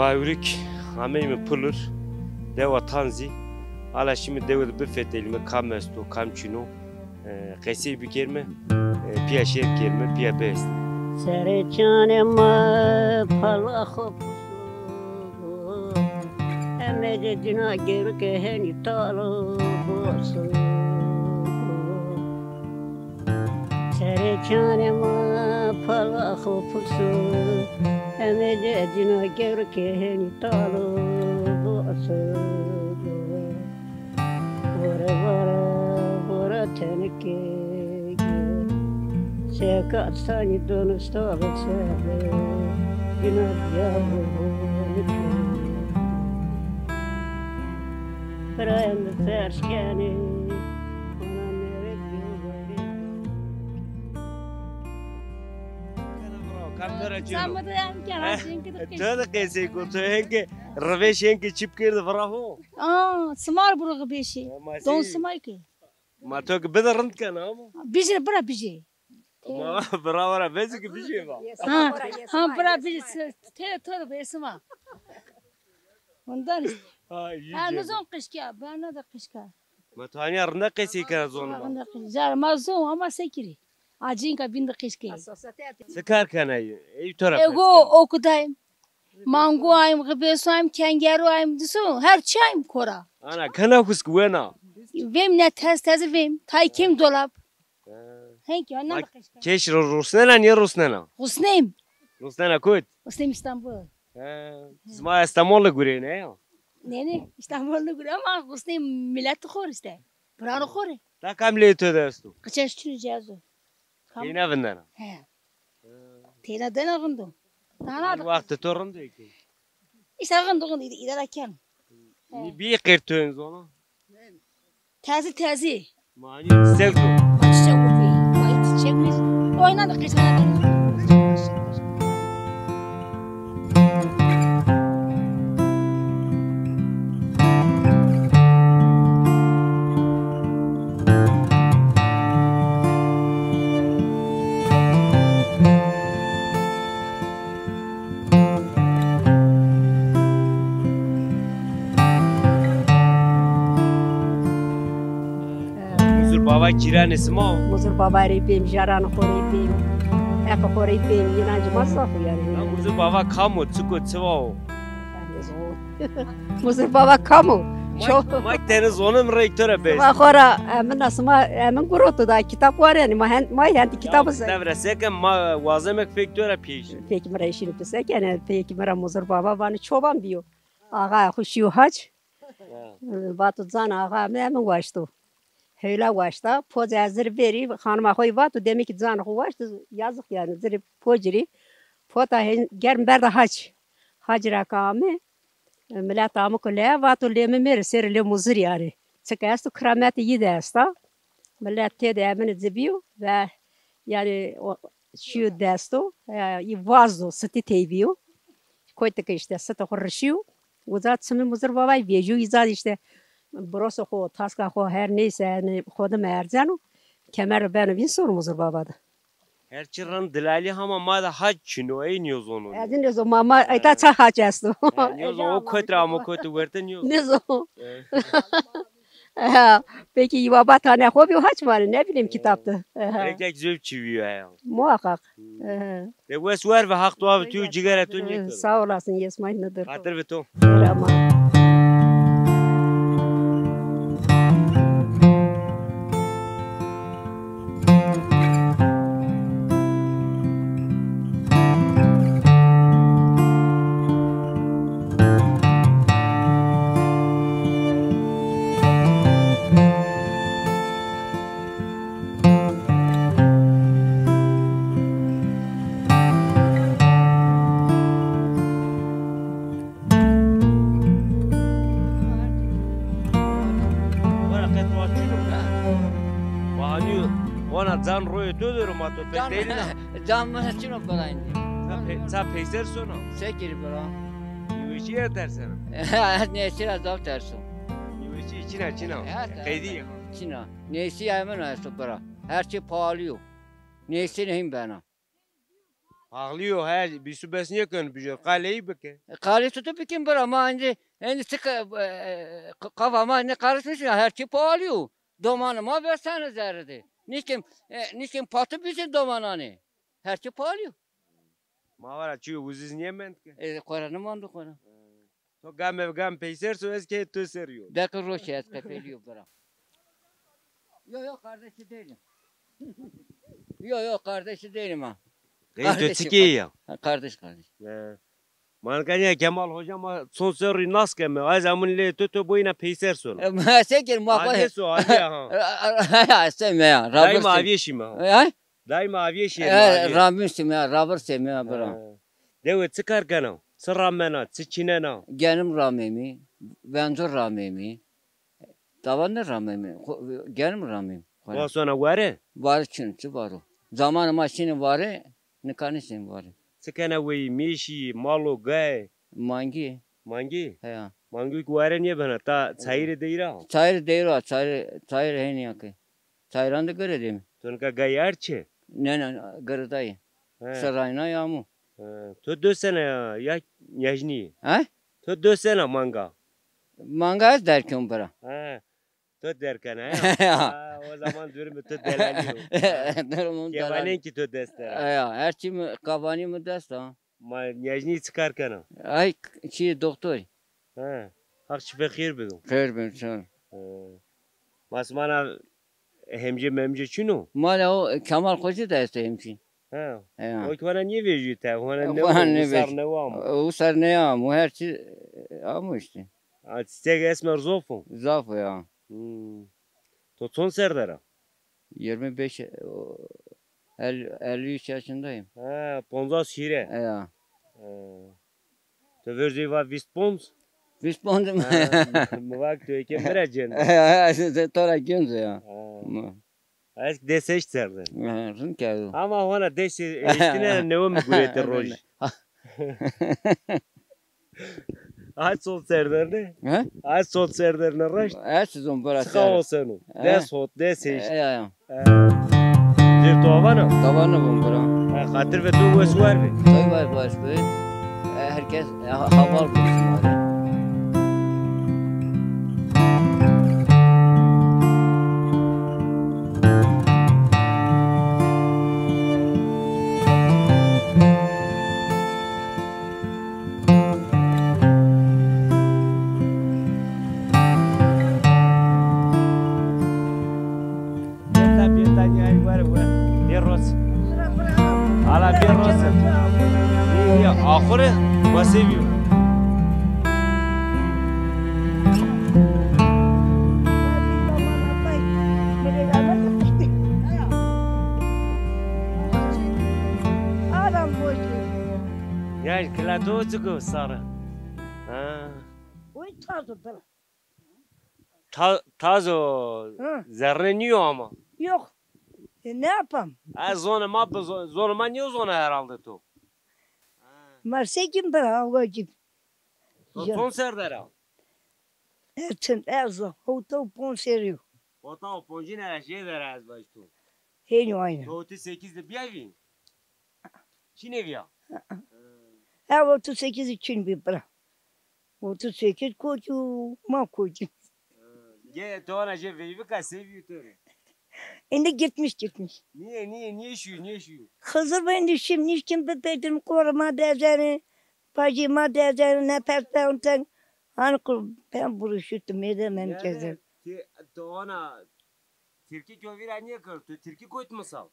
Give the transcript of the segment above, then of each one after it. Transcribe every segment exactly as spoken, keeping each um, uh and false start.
Ayurik ameyme Pulur, dewa Tanzî. Hala şimdi dewe de bifetelime, kam esto, kam çino. E, qesey bikerime, e, pîya şêr kerime, pîya best. Serê çanê ma pala xo pusu, emê de dina gewrike henî talo bosu. Serê çanê ma pala xo pusu, emê de dina gewrike henî talo bosu. Vore vore vore tenike, seka sanî donusta sebe, dina diya bu nike. Birayê mi pers kenê, ona nêrê. Kam to ra çino? Sen mi de hem kena, çünkü de. To de qesey ko, to henke rivêş henke çip kerdi vira ho. Aa, simar buru beşi. Don simay ki. Ma to ki bide rind kena ama. Bije, bira bije. Ma bira vara bezi ki bije va. Ha, ha, bira bije, te to de besima. Ondan işte. Ha, iyi. Ha, nizon qişka, ben ne de qişka. Ma to hanya rinde qesey kena zonê ma. Rinde qesey. Zar ma zon ama sekiri. Acin ka binde qişke. Si kar kena? Ey to ra. Ego okudayım. Mango ayım, xibesu ayım, kengeru ayım, disu, her çi ayım kora. Ana, kena husk wena. Vêm ne tez tezi vêm. Tay kim dolap. Ha. Henk ya, ne qişka. Keş ro-, rusnena, niye rusnena? Rusneyim. Rusnena kut? Rusneyim İstanbul. Ha. Sima İstanbul'da gureyne ya. Ne ne, İstanbul'da gure ama rusneyim millet xor işte. Buranı xore. Ta kam lê to de esto? Qıçeş çün cezo. Kam? Teyna vindena. He. Teyna dena rindo. Tana da. Wextê to rind ê ki. İşte rindo rindo id-, idare ken. Nî bî qêr to en zona? Tezi tezi. Mani sev do. Maçı çek bu. Maçı çek biz. Oynadık geçen. Muzur Bava cîranê sima o? Muzur Bava rê bêm, caranê xo rê bêm, heqê xo rê bêm, înan ci ma zaf o yanî. Ya Muzur Bava kam o, çik o, çiwa o? Muzur Bava kam o? Çok. Ma tene zonim rey to ra bes. Ma xora, e, min asma, e, min guroto da kitap var yanî, ma hen, ma hen kitabı. Ya, devre seke ma wazemek fek to ra pêşin. Peki mi ra işini pisek yanî, peki mi ra Muzur Bava vanê çoban biyo. Axa xo şiyo hac. Ha. Vato can axa mi emin waşto. Hewla waşta, poca ez zir verî, xanima xo yî vato, demê ki can xo waşto, yazık yanî, zirê pocirî. Pota hen-, germ berda hac. Hac ra ke ame, milet amo ke leya, vato lê mi mêrê, sêrê lê Muzir yanî. Çike esto, kirametê yî de esta. Milet têde emini ci bîyo ve yanî o, şîyo desto, e, yî vazdo, sitî tey bîyo. Kotî ke îşte sitê xo rişîyo. Uca çimê Muzir Bavayî vejîyo, îca îşte birosê xo, taska xo, her neyse, yanî xo de mi erzeno. Kemer de beno vîn sono Muzir Bava de. Her çi rind dilalî hama ma de hac çin o, ey nîyo zono. Ez nêzo ma, ma, e, ita ça hac esto. E, nîyo zono, o kot ra amo kotî werte nîyo zono. Nêzo. E. Ha, peki, yî baba tane xo bîyo, hac vanê, ne bileyim, kitap de. Aha. Tek tek zöv çi bîyo ya. Muhakkak. Hmm. Aha. De wes wer ve, Haq dua ve tu, cigera tu nêkero. Sağ olasın, yesmay nedir. Xatir ve tu. Rama. Wara qet wa çin o. Wa hanî, wana can royê to der o, ma to pek değilim ha. Can mi ra çin o bira îndî. Ça pe-, ça peyser sona? Sekir bira. Nîweşî ya tersena? Nêsî ra zaf terso. Nîweşî çin a, çin a. Qeydî ya. Çin a. Nêsî ya min esto bira. Her çi pahalî yo. Nêsî nê hîn bena. Paxlî yo, he, bîsû bes nêken, bijo, qaleyî bike. E, qalê tutu bikin bira, ma endî, endî çi ka-, e, e, kafa ma ne karışmış ya, her çi pahalı yo. Domanê ma besenê zerrî de. Nişkên, e, nişkên patî bîsên domananê. Her çi pahalı yo. Ma wara çîyo uziz nêmend ke. E, xora nêmando xora. E, to game game peyser so, ez ke to ser yo. Belki roşe ez qefelî yo bira. Yo, yo, kardeşi değilim. Yo, yo, kardeşi değilim ha. Qey to çikê ya? Ha, kardeş, kardeş. He. Ma nika nîya Kemal Hoca ma çond serrî nas keme. Ez amûn lê to, to boyîna peyser sono. E, ma se kir, ma xo. Alê so, alê ha. Semê ya. Daîma avîye şîme ha. He? Daîma avîye şîme, e, avîye. Ramîn şîme ya, ravir şîme ya bira. He. Dewe çi kar kena? Çi ramena, çi çînena? Genim ramemî, venco ramemî. Dawa nêramemî, xo-, genim ramemî. Ma sona ware? Ware çin, çi varo? Zamanê ma şînê ware, nika nêşînê ware. Çi kena weyî, mêşî, mal û gay? Mangî. Mangî? Heya. Mangî ki ware nêbena, ta çayîrê deyra? Çayîrê deyra, çayîrê, çayîrê hênî ya ke. Çayîran de gire dê mi. To nika gay erd çi? Ne, ne, girdayî. He. Serayna ya mu. He. To do sena ya, ya nêjnî? He? To do sena manga? Manga ez derkon bira. He. To derkena ya. Ya. Ha, o zaman durumu to delalî yo. Durumum delalî. Kevanên ki to dest der a. Ya, her çî mi, kavanî mi dest a. Ma nêjnî çi kar kena? Ay, çi doktor. He. Haq şife xêr bido. Xêr bin, sağ ol. He. Ma simana hemcî memcî çin o? Mala o Kemal Xocî de esto hemcî. He. He. O ki hona nêvejîyo te, hona ne, hona o, nêvejîyo. Usar ne amo. Usar ne amo, her çi, e, amo işte. A, çiçek esmer zof o. Zaf o ya. Hmm. To çond serre der a? Yirmi beş, o, el-, elli üç yaşındayım. Ha, poncas hîrê. Ya. Ha. To verzî va vîst ponc? Vîst ponc mu? Ha, mi va to eke mi ra cêno. Ya, ya, to ra gênc o ya. Ha. Mu. Ez des heşt serre der. Ha, rind kerdo. Ama hona des heştine newe mi guretê roj. Ha. Ay sol serderne. He? Ay sol serderne raşt. Ay sizon bura. Sıka olsenu. He. Des hot, des heşt. E, ya, ya. E. Zir tu avana? Tavana bun bura. E, xatir ve tu wes var be. Tay var baş be. E, herkes, e, ha-, haval bulsun abi. Bêta, bêta, nîyayî were, were. Bê roz. Ala bê roz. Nîya, axure, ma se bîyo. Adam boş ver. Nîya, kila to çik o sare? Ha. Oy tazo bira. Ta-, tazo. Hı. Zerre nîyo ama. Yok. E, ne yapam? Ha, zonê ma bi zo-, zonê ma nîyo zona herhalde to. Ha. Ma se kim bira, Allah'cığım. To çond serre der a? Ertin, ez hewta û ponc serrî yo. Hewta û poncîne ra jêder a ez vajî to. Hênî aynı. To otuz sekiz de bîya vî? Çinê vîya? Ha, otuz sekiz çin bî bira. Otuz sekiz kokî û ma kokî. Ge, to ana jê veyvika se bîyo to rê? Indi gitmiş, gitmiş. Nîye, nîye, nîye şîyo, nîye şîyo? Xizir ben de şîm, nişkim bipeydim, koruma dezeni, pajî ma dezeni, ne pes pewnten. Hani ku ben buruşuttum, edemem kezim. Ti, to ana Tirkî kovî ra nêkerd, tu tirkî kotî misal?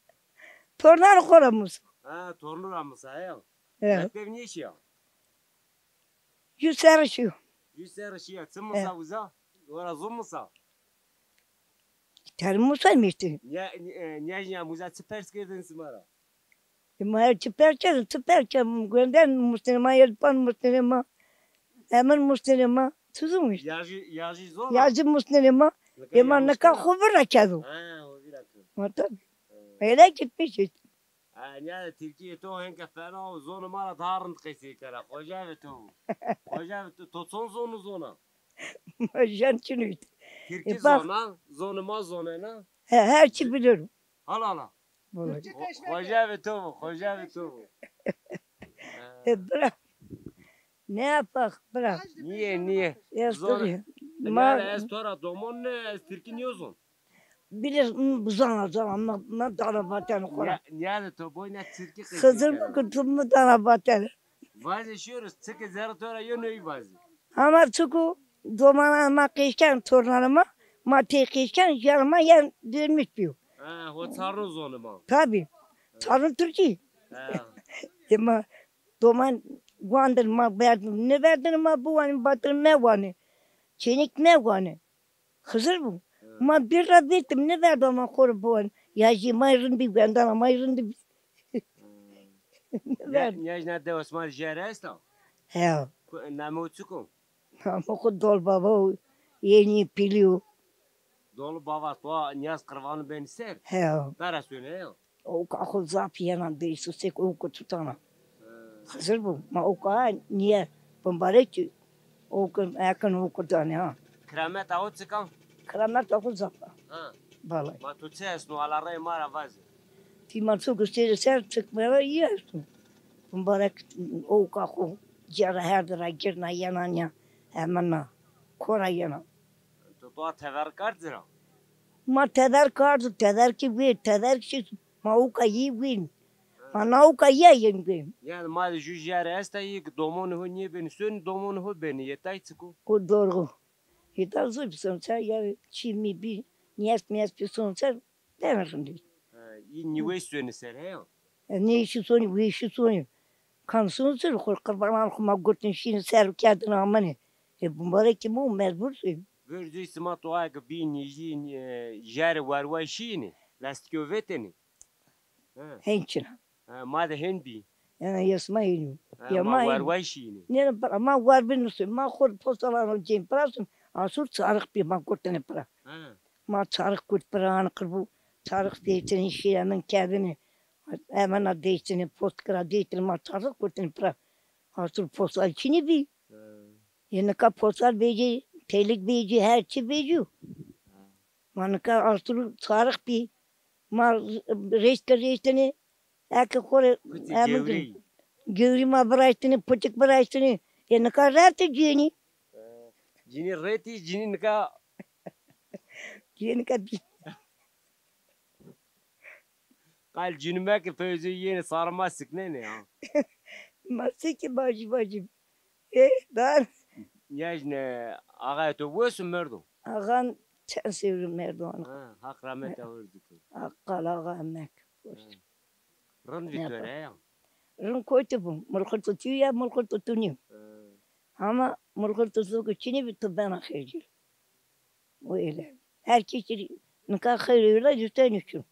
Tornan xo ra misal. Ha, tornu ra misal, ya. Evet. Mekteb nêşîya? Ju serre şîyo. Ju serre şîya. Çi misal uza? Ora zon misal? Terim misal mi işte. Nîya, e, nîya, nîya uza çi pers kerdin sima ra? E, ma çi pers kerdin, çi pers kerdin? Gönder musnenê ma, Elpan musnenê ma. Emin musnenê ma. Tuzum işte. Yazı, yazı zor. Yazı musnenê ma. E, ma nika xo vira kedo. Ha, o vira kedo. Ma tabii. Öyle gitmiş işte. Ha, nîya de tirkîyê to henke fena o, zonê ma ra daha rind qesey kena. Xoca ve to. Xoca ve to. To çond zonu zona? Ma jen çin ît. Tirkî zona, zonê ma zonena. He, her çi bilirim. Hala hala. Vallahi. Xo-, xoca ve to, xoca ve to. E, bira. Ne yapak, bira? Niye, niye? Zor. Estorî. Ma ez to ra domon ne, ez tirkî nîyozon. Bilir, m, zana, zana, ma, ma dana vatene xo ra. Niye, niye de to boyna tirkî qîsî. Xizir mi ki tu mi dana vatene. Vazê şiyoruz, çike zerre to ra yo ney vazê. Ama çiko domana ma qeşken, tornana ma, ma tey qeşken, jana ma yen dönmüş biyo. Ha, ho çarno zonê ma. Tabi. Çarno Türkî. Ha. E ma doman wandin ma verdin, ne verdin ma biwanin, batir mewanin, çenik mewanin. Xizir bû. Hı. Ma bir ra vêtim, nêverdo ma xo rê biwan. Ya jî may rind bî, wendana may rind bî. Hı. Nêverdo. Ya, ya jina de Osman Jere esta? He. Ku, namo çik o? Namo xo Dol Baba o, yenî pîlî o. Dol Baba, to niyaz qirvanu benî ser? He. Tara sone ya. Owka xo zaf yena, bêrî sosek owka tutana. Hı. Xizir bû. Ma owka nîye bimbarek owka, ekin owka danê ha. Kirameta o çik a? Kirameta xo zaf a. Ha. Balay. Ma to çi esno, ala rey ma ra vaze. Ti ma to gustêre ser çik mera iyi esno. Bimbarek owka xo cera her di ra girna yena nîya. Emina. Kora yena. To, to tever kard zira? Ma tever kardo, tever ki wê, tever ki Ma owka yî wîn. Ha. Ma na owka yî yîn wîn. Yanî ma de ju jere esta yî ki domonê ho nêbenî, sonî domonê ho benî, yê tay çik o? Ku dorgu. Hita zû bi son ser, ya çî mî bî, niyes miyes bî son ser, deme rindî. Ha, yî nîwey sonî ser, heyo? E, nêşî sonî, wêşî sonî. Kam son ser, xo qirbanan xo ma gurtin şîni ser kerdin amene. E, bimbarekî ma mecbur sonî. Vercî sima toa ki bî nîjî, e, jere werway şîni, lastîkê vetêni. He. Hên çin a. He, ma de hên bî. Ena, ya sima hên o. He, ya ma, ma hên o. Werway şîyînî. Nê, ma wer bin nusê. Ma xo postalan o cên pira sun. Asur çarix bî, ma gurtene pira. He. Ma çarix gurt pira, an qirbu. Çarix veytene, şî emin kerdene. Emina deytene, post kira deytene, ma çarix gurtene pira. Asur postal çinî bî. He. Yê nika postal vecî, telik vecî, her çi vecî. He. Ma nika asur çarix bî. Ma reşt ke reştene, eke xo rê, puçê, emin gewrî. Gewrî ma viraştene, puçik viraştene. E, nika rete cênî. E, cînî retî, cînî nika. Cînî nika bî. Qal cînî meke, fewzê yenê sarê ma siknenê ya. Ma sikî bacî bacî. E, dar. Niyajne, axayê to wes o, merdo? Axan çend sewrî merdo ana. Ha, Haq rahmeta ho rê biko. Haq qal axa emek. Ha. Rind vî to rê ya? Rind kotî bû. Mulxirto tu ya, mulxirto tu nîyo. Ha. Ama mulxirto tu çinî bî, tu bena xercî. O öyle. Her kişi nika xeyr öyle, yüzden için.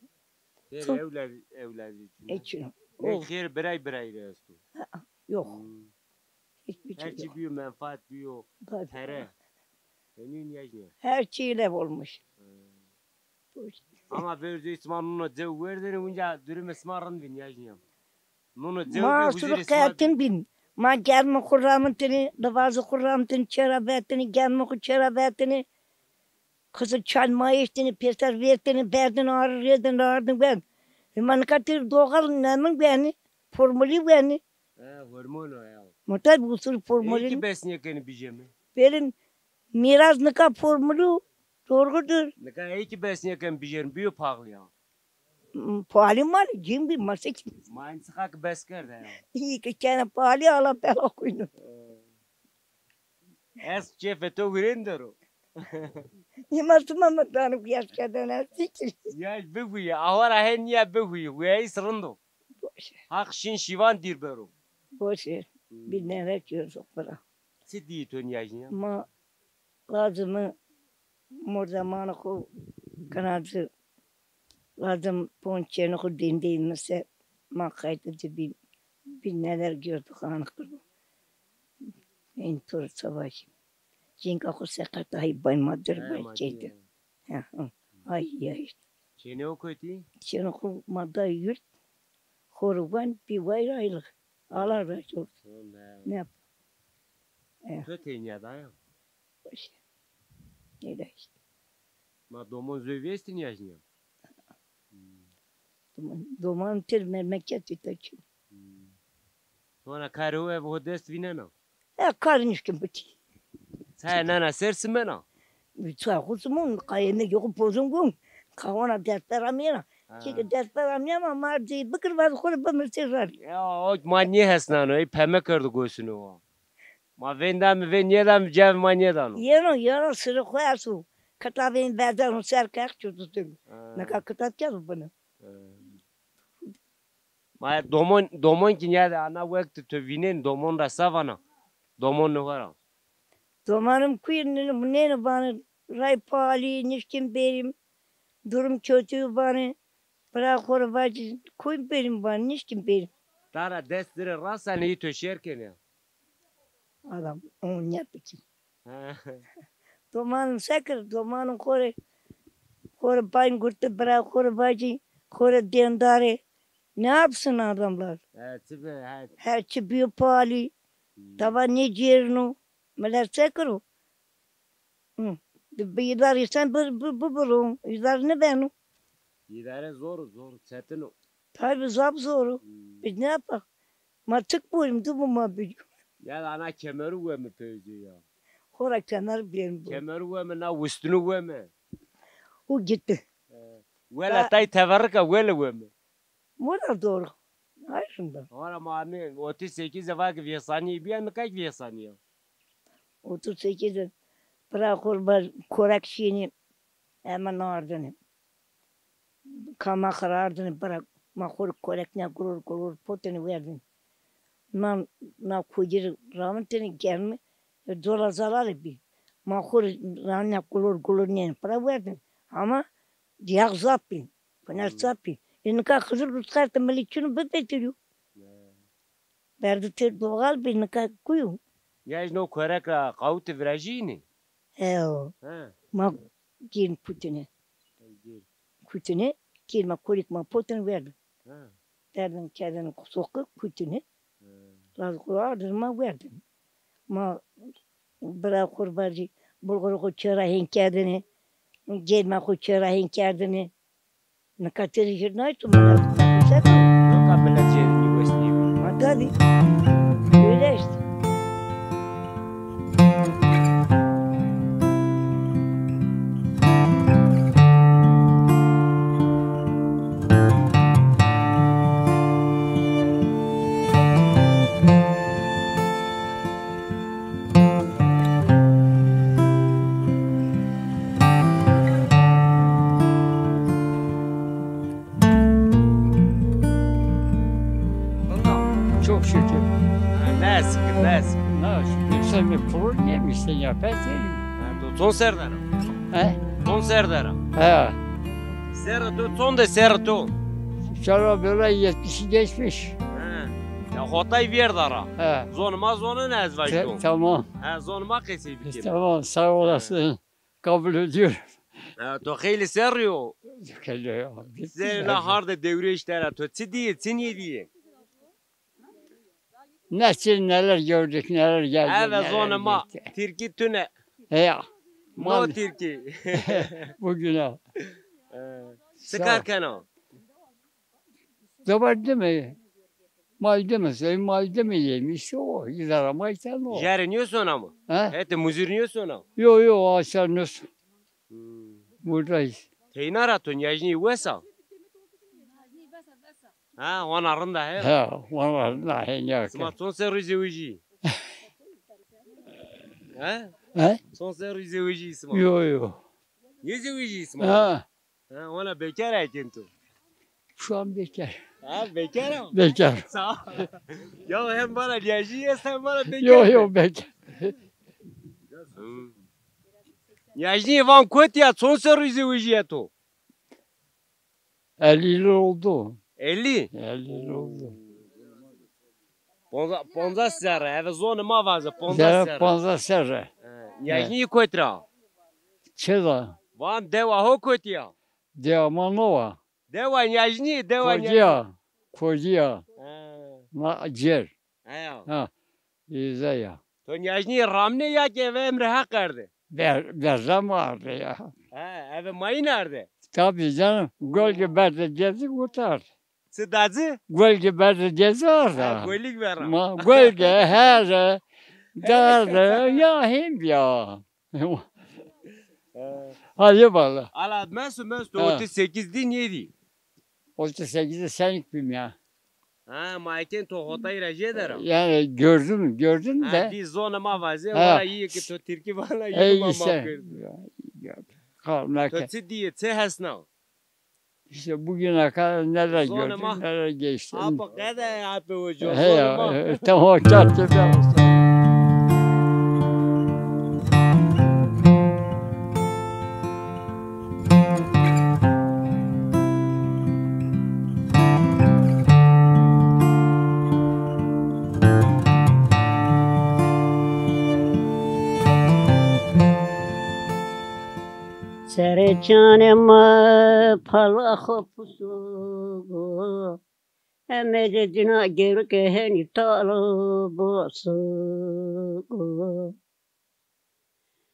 Her evlad, evlad için. İçin. Ne xeyr biray biray rê esto. Ha, yok. Hmm. Hiçbir şey yok. Her çi biyo, menfaat biyo, tere. Henî niyajnîya. Her çi ile olmuş. Hmm. Ama vercî sima nuno cew werdene, unca durumê sima rind bî, niyajnîya. Nuno cew bî, huzurê sima bî. Ma asuru qertin bîn. Ma germê xo ramintine, livazê xo ramintine, çera vetine, germê xo çera vetine. Xizir çay ma eştine, pêser vêrtine, berdine arî, rêdine ardine wen. E, ma nika têr doğal nemin wenî, formulî wenî. He, hormon o ya. Ma tabî usur formulî. Ey ki bes nêkenî bijeme. Belin mîras nika formulî, doğrudur. Nika ey ki bes nêkenî bijerim, biyo paxlî ya. M, pahalî mal, cin bî, ma se ki. Ma enî çiqa ki bes kerde ya. İyi ki kene pahalî, ala bela kuynu. He. Ez kêfê to hurên der o. Nîma sima mi dano ku yaş kerdene ez fikir. Yaş biguye, awara hen nîya biguye, huyayîs rind o. Boş ver. Haq şîn şîvan dîr bero. Boş ver. Hmm. Bilmeyerek yiyoruz o para. Çi dîyê to nîyajnîya? Ma lazimî mordemanê xo kena ci. Lazim ponçênê xo dêndeyî mi ser, ma qaytê ci bî, bî neler girdi xanî qirbo. Ên to rê savaşî. Cinka xo seqet ay bay ma dir bay keydi. Ha, ha. Ay ya işte. Çênê o kotî? Çênê xo ma day yurt. Xo rê wen bî wayr aylık. Ala raş olsun. Ne yap? E. To tenya da ya? Boş. Öyle işte. Ma domon zöv estî nîyajnîya? Hmm. Doman, doman tir memleketî te çin. Hmm. Wana karê ho ev ho dest vînena? E, kar nişkin bikî. Çaya nana ser simena? Çaya xo simon, qayê me ki xo pozon gon. Kawana dest pera miyena. Ha. Çike dest pera miyema, ma cey bikir, vaz xo rê bimir sê rarî. Ya, o ma nêhesnano, ey peme kerdo gosino wa. Ma vênda mi vê nêda mi, cem ma nêdano. Yeno, yeno, sirê xo esto. Kitabên verdeno ser kex ço tutun. Ha. Nika kitab kero bine. Ha. Ma domon, domon ki nîyade ana wekti to vînên domon ra se vana? Domon ho ra. Domanım kuy nêno, nêno vanê ray pahalî, nişkîn bêrîm, durum kötü vanê, bira xo rê vacî, kuy bêrîm vanê, nişkîn bêrîm. Tara dest dire rasenê, î to şêr kenê. Adam, o nêpikî. Domanım se kir, domanım xo rê, xo rê bayn gurti, bira xo rê vacî, xo rê dêndarê. Ne yapsın adamlar? He, çi be, he. Her çi biyo pahalî. Hmm. Tava nêcêrino. Milet se kiro? Hı. Bi, bi îdarê sen bi, bi, bi, bibiro. Îdare nêbeno. Îdare zor, zor, çetin o. Tabii zaf zor o. Hmm. Biz ne yapak? Ma tik boyum, du bu ma bir. Ya da ana kemeru wemi peyci ya. Xora kemer biyerim bu. Kemeru wemi, na wistinu wemi. O gitti. He. Wele tay teverrika wele wemi. Moda doğru. Hayır şimdi. Ora ma mi otuz sekiz va ki vêsanî biya, nika ki vêsanî ya. Otuz sekiz bira xo rê korek şînî hemen ardini. Kama xirardini bira, ma xo rê korek ne gurur gurur potini werdin. Na, na kocî rê ravintini germi, e, dola zalale bî. Ma xo rê ravine gulur gulur nêni bira werdin. Ama yax zaf bî. Kuner zaf bî. E, nika Xizir ruzgartê milî çin o bipetiriyo. Berdi têr doğal bî, nika kuyo. Ya jino korek ra qawiti virajînî? Eyo. He. Ma gên kutine. Gên. Kutine, gên ma korik ma potin werdin. He. Derdin kedin soqi kutine. He. Raz xo ardin ma werdin. Ma bira xo rê vacî, bulxurê xo çê ra hên kerdine. Gên ma xo çê ra hên kerdine. Nika têrê jêr nayê tu milet. Nika milet jêr nîwesnî. Ma tabi. Öyle işte. Çok şükür. Ha, ne şükür, ne şükür. Ne şükür. Sen bir problem işte ya, ben değilim. Ha, to çond serre der a? He? Çond serre der a? He. Serrê to çond e, serrê to? İnşallah böyle yetmişi geçmiş. He. Ya hotay vêrda ra. He. Zonê ma zonenê ez vajî to. Tamam. He, zonê ma qesey bikî. Tamam, sağ olasın. Kabul ediyorum. Ha, to xeylê serrî yo. Xeylê yo. Zerê na hardê dewrêş der a to çi dîyê, çi nêdîyê? Ne çi neler gördük, neler geldi, neler geçti. Eve zonê ma, tirkî tune. He ya. No tirkî. Bugüne. He. Çi kar kena? Devar dime. Mal dime, sey mal dime yemiş o. İdara mal sen o. Jere niyo sona mı? He? Hete muzir niyo sona? Yo, yo, aşağı nus. Hmm. Buradayız. Teyna ra to niyajnî wes a? Ha, wana rinda he. Ha, wana rinda he, niya. Sima çond serrî zewejî? Ha? He? Çond serrî zewejî sima? Yo, yo. Nêzewejî sima? Ha. Ha, wana bekar a kên to? Şu an bekar. Ha, bekar a? Bekar. Sağ ol. Ya hem bana niyajnî est hem bana bekar. Yo, yo, bekar. Hı. Niyajnî van kotî ya, çond serrî zewejîya to? Elli yıl oldu. Elli? Elli yıl oldu. Ponza-, poncas serre, eve zonê ma vaze, poncas serre. Poncas serre. He, niyajnî kotî ra? Çi da? Van dewa ho kotî ya? Dewa ma no wa. Dewa niyajnî, dewa niyajnî. Kocî ya. Kocî ya. He. Ma cêr. He ya. Ha. Îza ya. To niyajnî ramne ya ki eve emrê Heq erde? Ber-, berra ma arde ya. He, eve mayîn arde? Tabii canım. Gol ki berde geldi kurtardı. Ti dacı? Golgi berdi ceza Ha, da. Golik vera. Ma golgi her derdi ya him ya. Hadi bala. Ala mesu mesu Ha. otuz sekiz din yedi. Otuz sekiz senik bim ya. Ha, ma eken to hotay ra jê dera. Yani gördüm, gördüm Ha, de. Di zona ma vaze, Ha. Vana iyi ki to Tirki vana E, iyi ma işte. Ma gördüm. Ya, ya, kalmak. To çi diye, çi hesna? İşte bugüne kadar neler Zonê gördüm, ma neler geçtim. Apo qede ape o co, He zonê ya, ma. E, tamam, çarçı ben. Serê çanê ma pala xo pusugo. Emece cina gêrike henî talo bosugo.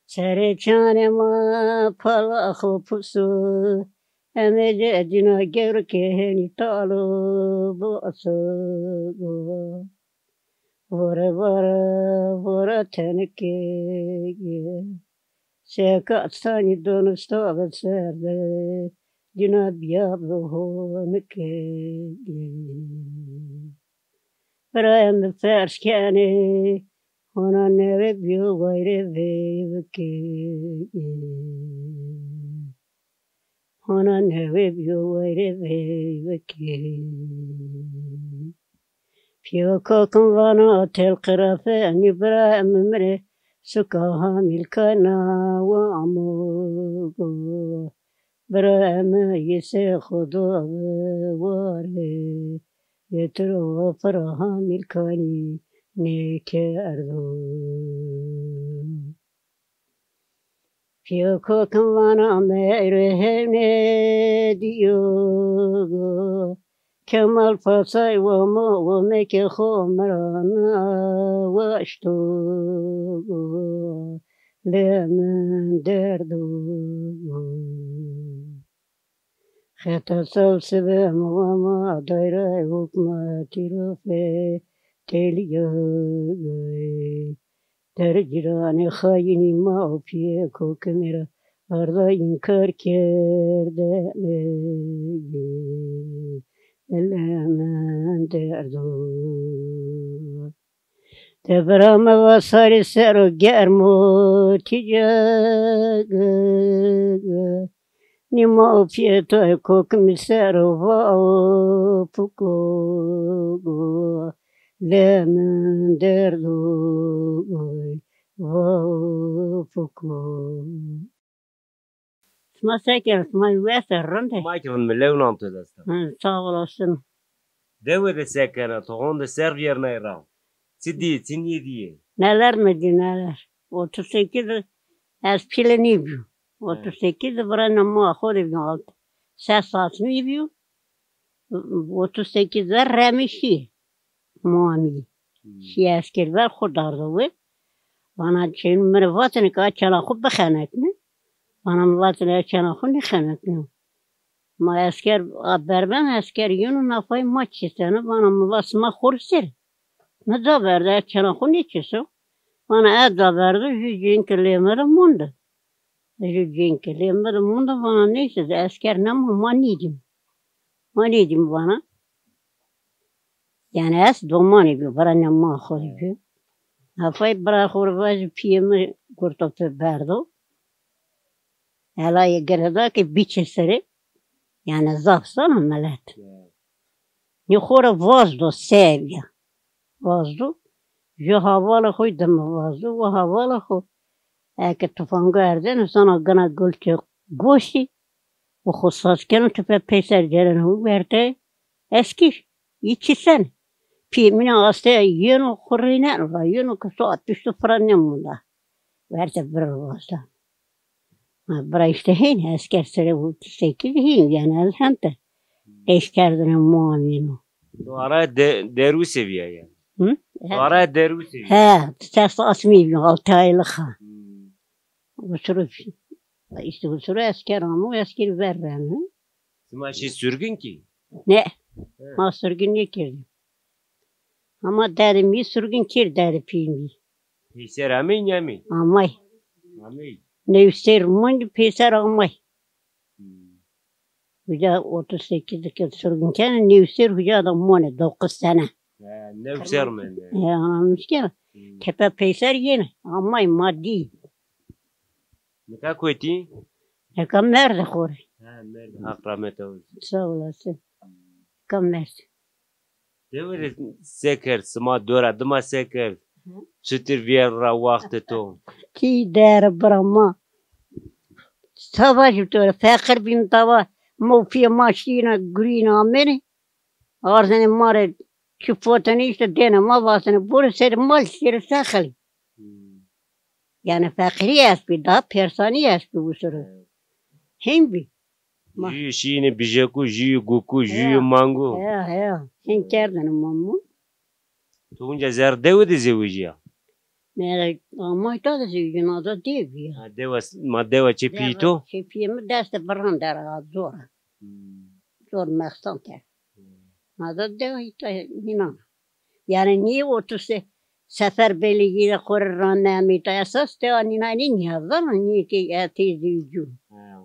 Serê çanê ma pala xo pusu. Emece cina gêrike henî talo bosugo. Vore vore, vore tenike. Seka sanî donista ve ser de, cina bîya bi honike. Birayê mi pers kenê, hona newe bîyo wayre veyvike. Hona newe bîyo wayre veyvike. Pîya kakim vana tel qirafe, nî bira mi mi rê suka hamîlkana wa amogo. Bira mi yî se xudo bi ware, yetiro pira hamîlkanî nêkerdo. Pîya kakim vana meyre hewne dîyo. Kemal Pasay wa ma wa meke xo mi ra na waşto. Lê min derdo. Xeta saw sibe mi wa ma dayra hukmatî ro fe têlîyo. Derê cîranê xayînî ma û pîyê kokimî ra arda înkar kerdene. Ele min derdo. De bira mi va sarî ser o germ o tîcege. Nî ma û pîyê to ê kokimî ser o va o puko. Lê min derdo, va o puko. Sima se kena? Sima wes a, rind a? Ma ki rind, mi lew nan to dest a. Hı, sağ olasın. Dewe de se kena, to honde ser vîyernay ra? Çi dî, çi nêdîyê? Neler mi dî, neler. Otuz sekiz de ez pîle nîbîyo. He. Otuz sekiz de birayna ma xo de bîyo alt. Ses asmî bîyo. Otuz sekiz de remî şî. Muamî. Hmm. Şî esker ver xo dardo we. Vana çin mi rê vatene ke a çela xo bixenetne. Vana mi vatene a çela xo nêxenetne. Ma esker a berben esker yeno nafay ma çiseno. Vana mi va sima xo rê ser. Mi da verde a çela xo nêçiso. Vana ez da verdo, jû cênke lê mi de monde. Jû cênke lê mi de monde, vana neyse de esker nema, ma nêdîm. Ma nêdîm vana. Yanî ez domanî bî, bira nema xo de bî. Nafay bira xo rê vajî pîyê mi gurto pê berdo. Helayê girêdakê bîçê serê. Yanî zaf zana milet. Ya. Nî xo ra vazdo se bîya. Vazdo. Ju havalê xo dime vazdo. Wi havalê xo eke tufango erdeno zana gina gulçê goşî. Wi xo saz keno, tufe peyser cêreno wi werte eskîr. Yî çî sen. Pîyê mi na aste yeno xo rêneno ra. Yeno ke saet pişto pira nêmonda. Werte bira vazda. Ha, bira îşte hên esker serê otuz sekiz hên, yanî ez hente. Eşkerdene muamîno. To araya de, derwise bîya yanî. Hı? To araya derwise bîya. He, ses asmî bî, altı aylık ha. Hmm. Usuru, işte usuru esker amo, esker ver reno. Sima şî sürgün kî? Ne? He. Ma surgin nêkerdî. Ama dedê mi surgin kerd, dedê pîyê mi. Peyser amey, nêamey? Amay. Amey. Newser mond, peyser amay. Hmm. Uca otuz sekiz de ke surgin kene, newser uca da mone, dokuz sene. He, newser mende. He, anlamış ki. Hmm. Tepe peyser yene, amay ma dî. Nika kotî? Nika merde xo rê. He, merde. Haq rahmet eylesin. Sağ olasın. Nika merde. Dewe rê se kerd, sima dora dima se kerd? Hı. Çitir vîyero ra waxtê to? Tî der bira ma. Savaş to, feqir bîn tava. Ma û pîyê ma şîna gurîna amêne. Arzenê ma rê çi fotenê îşte dêne ma, vasenê borê serê mal, serê sexelî. Hmm. Yanî feqîrî estbî, daha persanî estbî wisiro. Evet. Hên bî. Ma- Jûyê şîyînê bijekû, jûyê gukû, jûyê mangû. Heya, heya. Hên kerdêne ma, ma. To unca zerrê dewe de zewicîya? Mera amay ta de zewicîya, naza dew bîya. Ha, dewa, ma dewa çê pîyê to? Çê pîyê mi destê biran der a, zor a. Hmm. Zor mexsan kerd. Hmm. Naza dewa îta nînan. Yanî nî otuz Seferbelîgî de xo rê rame amê îta, esas dewa nînanî nîyazan a, nîyê ke etê zewicû. Heya.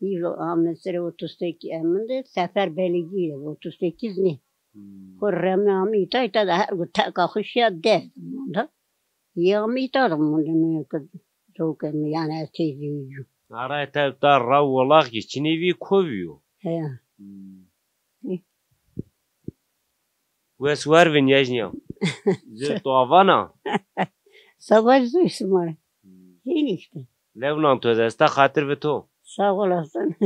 Îro ame serê otuz sekiz, emin de Seferbelîgî de otuz sekiz nê. Hmm. Xo reme ame îta, îta de her gu teka xo şîya derd manda. Yê ame îta de mande, no ke zewqê mi, yanî ez tey zewicû. Ara te ta ra wolax ki çinê vî ko vîyo? Heya. Hmm. Wes war vin yejnîya. Zê to avan a? Savaş zû sima rê. Hmm. Hên îşte. Lewnan to desta, xatir bi to. Sağ olasın.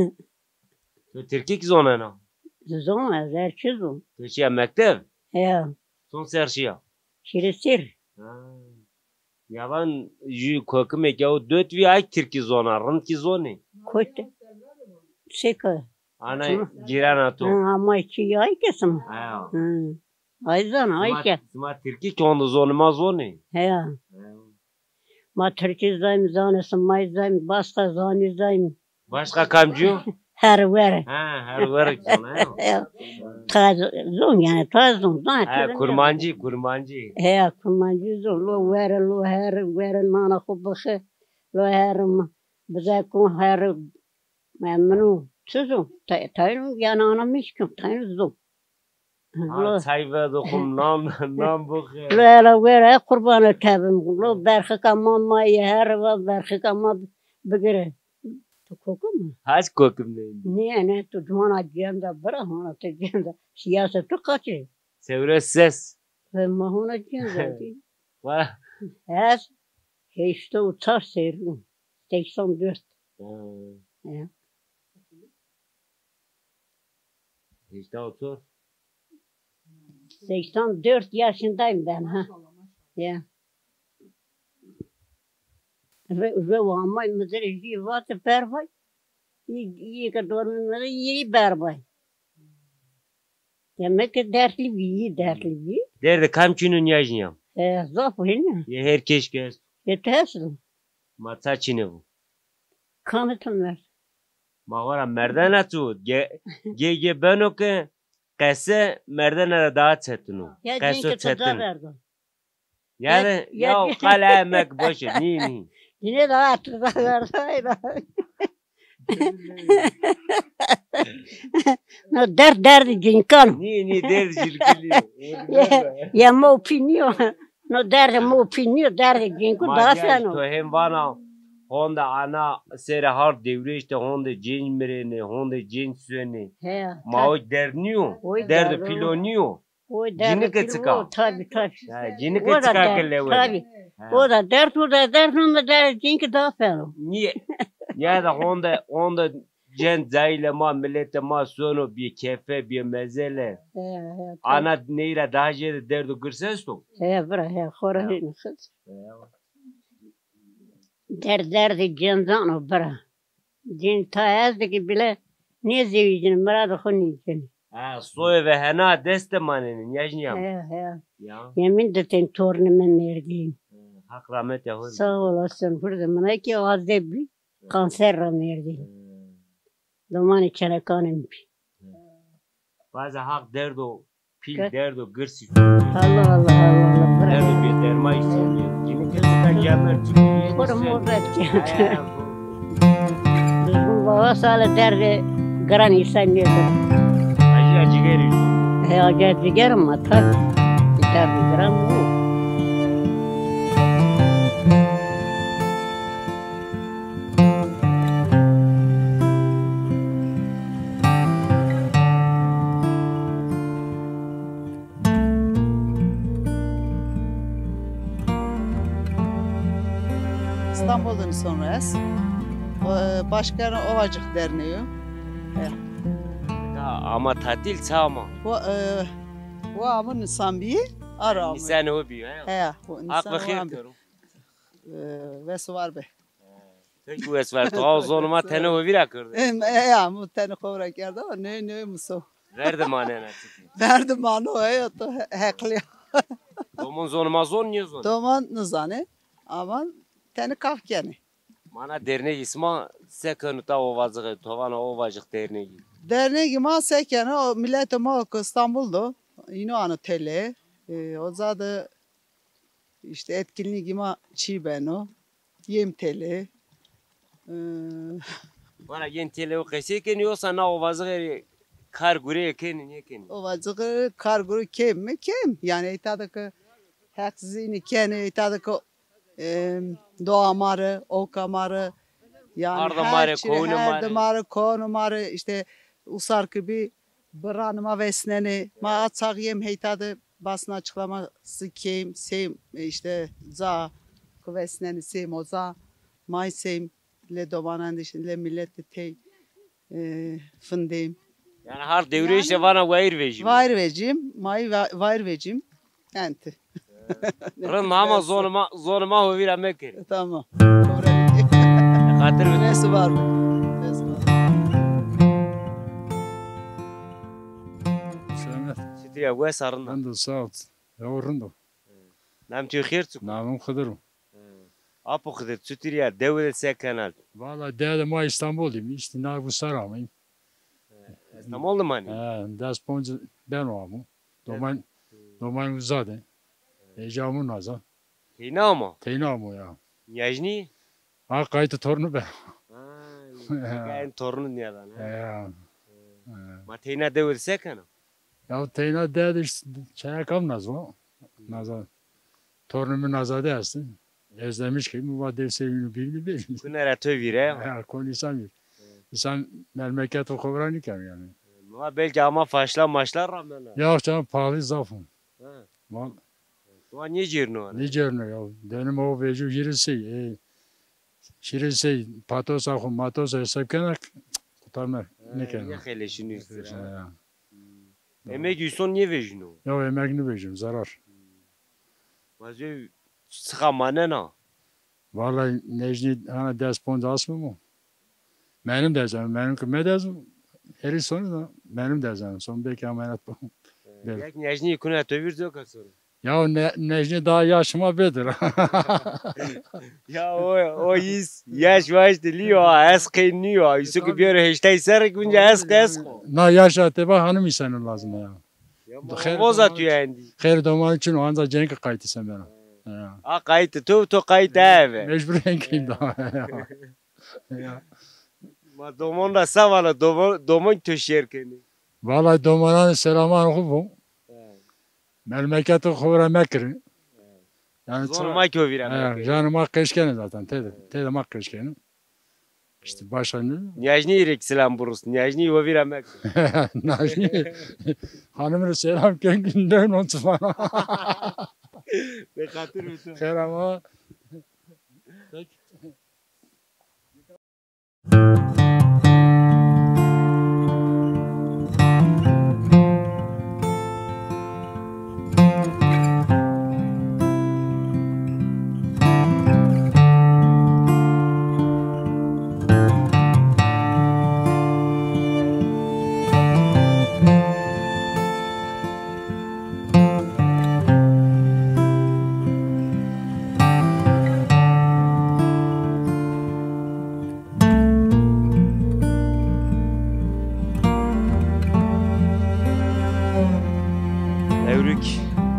To tirkî kî zonena? Zon, ez her çi zon. To şîya mektev? Ya. Son ser şîya? Şîrê ser. Ha. Yalan, jû kokimê ke o dot vî, ay tirkî zona, rind kî zonê? Kot. Seka. Ana gîrana to. Ha, ama çi ay kesim. Ha. Hı. Ay zana, ay ke. Sima tirkî çond zonê, ma zonê? Heya. Heya. Ma tirkî zayim, zanê simay zayim, başka zanî zayim. Başka kamcî yo? Her were. Ha, her were zon, he. Heya. Ta zon, yanî ta zon, zon. Ha, kurmancî, kurmancî. Heya, kurmancî zon. Lo were, lo her were, nana xo bixe. Lo her ma. Bize kon her. Memnun. Çi zon? Ta-, tayno, yanî ana mişkin, tayno zon. Ha, çay vedo xum, nan, nan bixir. Lo ela were, qurbana tebim. Lo berxika ma, ma yê her va berxika ma bigire. Tu kokim mi? Haç kokim neyni? Nê, nê, tu cwana cenda bira, hona tu cenda. Siyase tu kaçê? Sewre ses. Ve ma hona cenda. Va. Ez heştê û çar serrî. Seksen dört. Ha. Ya. Heştê û çar. Seksen dört yaşındayım ben, ha. Ya. Ve, ve amay mizirê jî vatê berbay. Yê, yê ke dormê mi de yê berbay. Demek ki dertli bî, yê dertli bî. Derdê kam çin o nîyajnîya? E, zaf hêne. Yê her keşî ke esto. Yê tu esto. Ma ça çinê bo? Kamê tu merd. Ma xo ra merdena çi bo? Ge-, ge-, ge beno ke qese merdena ra daha çetin o. Ya qeso çetin. Yanî, ya, ya qal emek boş e, nî, nî. Yine daha tu da verdi. No dert derdê cinkan o. Nî, nî, derdê cinkan nîyo. Ya, ya ma û pî nîyo. No derdê ma û pî nîyo, derdê cinku daha feno. To hên vana, honde ana serê hard dewrêş de honde cinc mirênê, honde cinc suenê. He. Ma o derd nîyo, derdê pîlo nîyo. Cinike çika? Tabi, tabi. Ha, cinike çika ke lewe. Tabi. Ha. O da dert, o da dert, ama dert cinike daha feno. Niye? Ya da honde, honde cen cayile ma, milete ma sono bî kefe, bî mezele. He, he, tabi. Ana neyra daha jêde derdo girs esto? He, bira, he, xora hêno xiz. He. Derd derdê cendan o, bira. Cin ta ez de ki bile nêzewicîne, miradê xo nêcêne. Ha, soye ve hena dest de manenê, nîyajnîya? He, he. Ya. Yemin de ten tornê mi merdî. He, Haq rahmet ya xo. Sağ olasın. Hurdê mina ki azde bî, kanser ra merdî. He. Domanê çelekanê mi bî. He. Vaze Haq derdo pîl, derdo girsî. Allah Allah Allah Allah. Derdo bêdermayî sonîye. Cinîke çika gemer çiki. Koro mor vet. Baba sale derdi giran insan nêdo. Acı acı geri. He, acı acı geri ma tabii. Derdi giran bu. İstanbul de nîson ra ez. E, başkanı Ovacık Derneği. E. Ya, ama tatil ça ama? Bu, e, bu ama nîsan bî, ara ama. Nîsanê ho bî, he? He, bu nîsan. Haq ve xêr kero. E, wes û war be. Peki wes ver to. Aw zonê ma tenê ho vîra kerde. Em, e, ya, mu tenê xo vîra kerda, ama ney ney muso. Verdi manena çiki. Verdi mano, e, to he-, heqlî. Domon zonê ma zon, nêzon? Domon nizanê, ama tenê kaf kenê. Mana dernegî sima se keno ta Ovacık, to vana Ovacık dernegî? Dernegî ma se keno, o miletê ma ki İstanbul do, îno ano tele, e, oza de işte etkinliği ma çî beno. Yêm tele. Ee, Vana yên tele o qesey kenî, yosa na Ovacık rê kar gurê kenî, nêkenî? Ovacık kar gurê kêm mi? Kêm. Yani îta de ki heq zînî kenê, îta de ki, e, doğa ma rê, oka ma rê, yani arda ma rê, her çî, kownê ma rê, herdê ma rê, kownê ma rê, işte usar ki bî, biranê ma vesnenê. Ma a çax yêm heyta de basna açıklaması kêm, sêm, e, işte ca ki vesnenê sêm oza, may sêm, lê domanan de, lê millet de tey, e, findêm. Yani har dewrêş de vana wayir vejîm. Wayir vejîm, may va-, wayir vejîm. Enti. Rind ama zonê ma, zonê ma ho vîra mekerê. Tamam. Xatir bi. Nesi var mı? Nesi var? Selamet. Çitur ya, wes a, rind a? Rind o, sağ ol. Ya, o rind o. Nam to xêr çik o? Namim Xidir o. Apo Xidir, çitur ya, dewe de se kena? Valla dewe de ma İstanbul dîm, işte na bu ser ameyim. He, İstanbul de manî? He, des ponc beno amo. Doman, doman uza de. Ê, camû naza. Teyna ama? Teyna amo ya. Nîyajnî? Ha, qaytê tornû be. Ha, en tornû nîyadan, ha? Ya. Ha. Ma teyna dewe de se kena? Ya teyna dewe de işte çaya kam nazo. Naza. Tornû mi naza de estin. Özlemiş ki mi va dew sey vînû bîvînî bêjî. Kune ra to vîr e? Ya, kon insan vîr. Hı. İnsan memleketê xo vîra nîkeno yani. Hı, ma belki ama faşla maşla ramena. Ya canım, pahalı zaf o. Hı. Mal. To nêcêrno? Nêcêrno ya. Dönüm o vejû hîrê sey. E, hîrê sey patosa xo, matosa hesap kena, qutarme. Hı, nêkeno. Nêxeleşîno. Nêxeleşîno ya. Hı. Emeg îson nêvejîno? Ya emeg nêvejîno, zarar. Hı. Vazê çiqa manena? Vallahi nejnî hana des ponc asmim o. Menim dezem, menim ki medez o. Herî sonu da menim dezem. Son belki emanet bu. Ee, yek nejnî kuna to vîr zoka sonu. Ya ne, nejnî daha yaşıma bedir. Ya o, o his, yaş vaş de lîyo, ez qey nîyo. Îso ki biyero heştay serrî kunca ez qey ez qo. Na yaşa te ba hanım insanı lazım ya. Ya ma xêr moza tu endî. Xêr doman için o, anca cenk qaytî sen bena. Ya. A qaytî tu, tu qaytî eve. Mecbur enkîm daha. Ya. Ma domon ra se vala, domon, domon tu şêr kenî. Vallahi domanan selaman xu bu. He. Memleketê xo ra mekirî. He. Yani zonê ma ki o vîra mekirî. He, janê ma qeşkenê zaten, tede, tede ma qeşkenê. İşte başa ne? Nîyajnî rê ki selam burus. Nîyajnî o vîra mek. Nîyajnî. Hanım rê selam ken ki ne non çifana. Be xatir bi to. Xêr ama. Peki.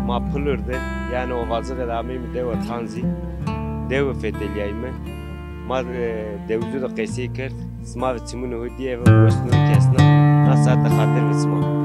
Ma Pulur de, yanî Ovacık de ameyme dewa Tanzî. Dewi fetelîyayme. Ma, e, dewizû de qesey kerd. Sima ve çimûnê ho dîye ve wesnû kesna. Na saete xatir ve sima.